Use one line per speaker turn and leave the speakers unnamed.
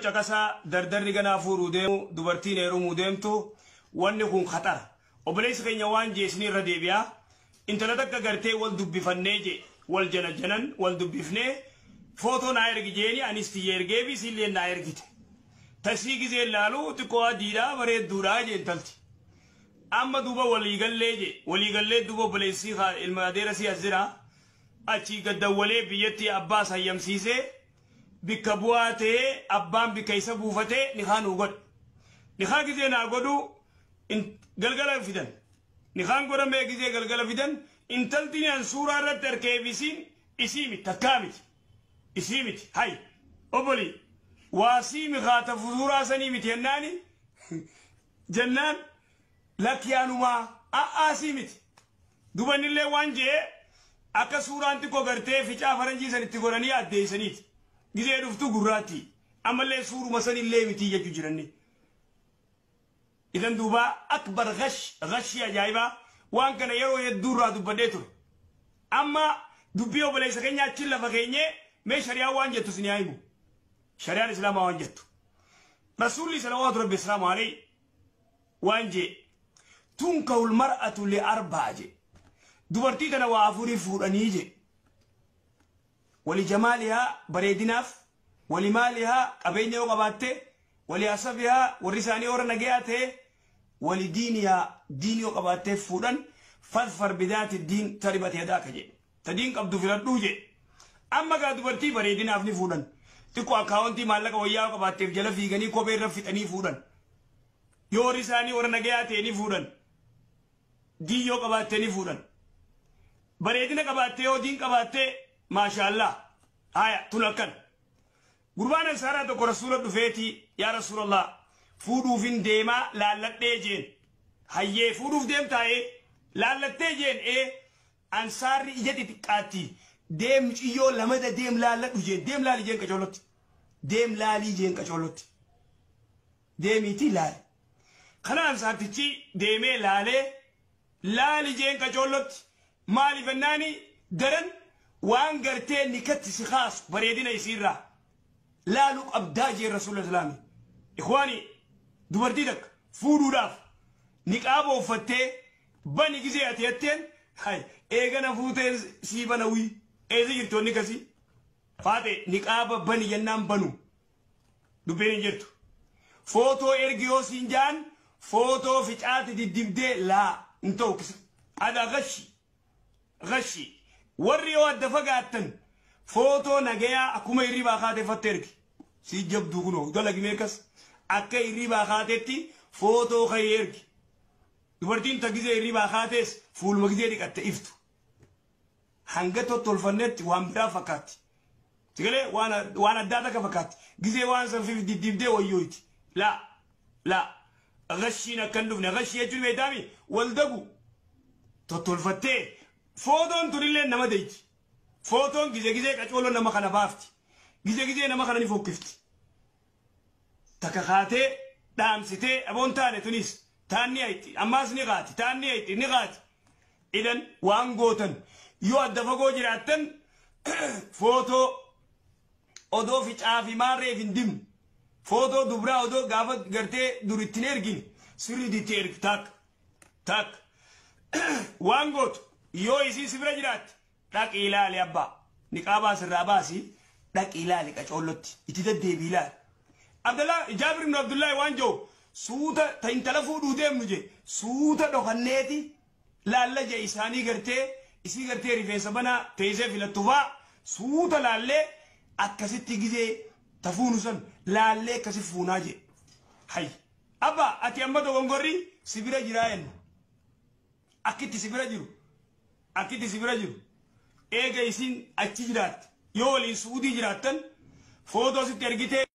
Caqasaa dardarri ganaa fuudhuu deemu, dubartiin heerumuu deemtu, wanni kun khaxara. Obboleessi keenya waan jeesni irra deebi'a. Intala takka gartee wal dubbifannee je, wal jana janan wal dubbifnee, footoo naa ergi jeeni, anis tiyya ergeefi isiillee naa ergite. Tasii gizee laalu xiqqoo adiidha, bareedduudha je intalti. Amma duuba waliigallee je, waliigallee duuba obboleessi ilma adeera si as jira. Achi gaddawwalee biyyatti abbaa hayyamsiisee bikka bu'aa ta'ee abbaan bikka isa buufatee nikaa nuu godhe. Nikaa gizee naa godhu galgala fidan. Nikaan godhamee gizee galgala fidan, intalti an suuraa irratti arkeef isiin isii miti, takkaa miti. Isii miti. Hay obboli, waasii mikaata suuraa sanii miti jennaani jennaan, lakki anumaa a'aasii miti. Dubanillee waan jee akka suuraan xiqqoo gartee ficaa faranjii san itti godhanii addeessaniiti. Gizee dhuftu gurraatti. Ammallee suuruma sanillee miti jechuu jiranni. Idan duuba akbar ghash ghashii ajaa'ibaa waan kana yeroo hedduu irraa dubbadhee ture. Amma dubbii obboleessa keenya achi lafa keenyee mee shari'aan waan jettu isin haa himu. Shari'aan Islaamaa waan jettu. Rasuulli salawaatu rabbi islaamu alayhi waan jee, tunkahul mar'atu li arba'a je. Dubartii tana waa afurii fuudhanii je. Wali jamaalihaa, bareedinaaf, wali maalihaa, qabeenya yoo qabaatte, wali hasabihaa, warri isaanii warra nagayaa ta'e, wali diinihaa, diin yoo qabaatte fuudhan. Fadfar bidaati diin taribat yadaaka jedhe. Ta diin qabdu filadhuu jedhe. Amma gaa dubartii bareedinaaf ni fuudhan. Xiqqoo akkaawwantii maallaqa wayyaa yoo qabaatteef jala fiiganii kophee irra fixanii fuudhan. Yoo warri isaanii warra nagayaa ta'e ni fuudhan. Diin yoo qabaatte ni fuudhan. Bareedina qabaatte yoo diin qabaatte, maashaallah. Haya, tun akkan. Gurbaan ansaaraa tokko Rasuula dhufeeti, yaa Rasuulallah, fuudhuufin deemaa, laalladhee jeen. Hayyee, fuudhuuf deemtaa'ee laallattee jeen. Ee, ansaarri ija xixiqqaatti, deem ciyyoo lamada deem laalladhu jeen, deem laali jeen qacoolotti. Deem laalii jeen qacoolotti. Deemiitii laali. Kana ansaartichi deemee laalee, laali jeen qacoolotti. Maaliif ennaani daran waan gartee nikatti si kaasu bareedina isiirraa laaluu qabdaa jeen Rasuula Islaami. Ikhwaani, dubartii takka fuudhuudhaaf niqaaba uffattee bani gizee ati jetteen, hay eegana fuutee sii bana wii eessa jirti wanni kasii faate, niqaaba bani jennaan banu dubbiin hin jirtu. Footoo ergi yoo siin jaan, footoo ficaati diddibdee laa hin ta'u kisa. Ada gashi gashi warri yoo adda fagaattan footoo nagayaa akkuma hirribaa kaatee fatte ergi. Si jabduu kunoo dalagi meekas akka hirribaa kaatetti footoo ka'ee ergi. Dubartiin ta gizee hirribaa kaatees fuuluma gizee dhiqatte iftu. Hanga tottolfannetti waan biraa fakkaatti. Sigalee waan addaa takka fakkaatti. Gizee waan san fiif diddibdee wayyooyti. Laa laa, gashiin akka hin dhufne. Gashii jechuun beektaami, wal dagu tottolfattee footoon tunillee nama deeyti. Footoon gizee gizee qacooloo nama kana baafti. Gizee gizee nama kana ni fokkifti. Takka kaatee dhaamsitee aboon taane tunis taan ni hayti, ammaas ni qaati, taan ni hayti, ni qaati. Idan waan gootan, yoo adda fagoo jiraattan, footoo odoo ficaa fi maarreef hin dimne, footoo dubraa odoo gaafa gartee dur ittiin ergine sirriitti itti ergi. Takka takka waan gootu, yoo isiin si bira jiraatte, dhaqi ilaali abbaa, niqaabaa sirraa baasi, dhaqi ilaali qacoollotti, itti deddeebii ilaali. Abdallah Jaabir ibn Abdullahi waan jiru, suuta ta intala fuudhuu deemnu je, suuta dhokanneeti laalla je. Isaanii gartee isii gartee rifeensa banaa teessee filattu faa suuta laallee akkasitti gizee tafuunu san laallee akkasi fuunaa je. Hay abba, ati amma dogongorri si bira jiraa jenna. Akkitti si bira jiru, akkitti si bira jiru, eega isin achi jiraatte, yoo waliin Suudii jiraattan, footoo sitti ergitee.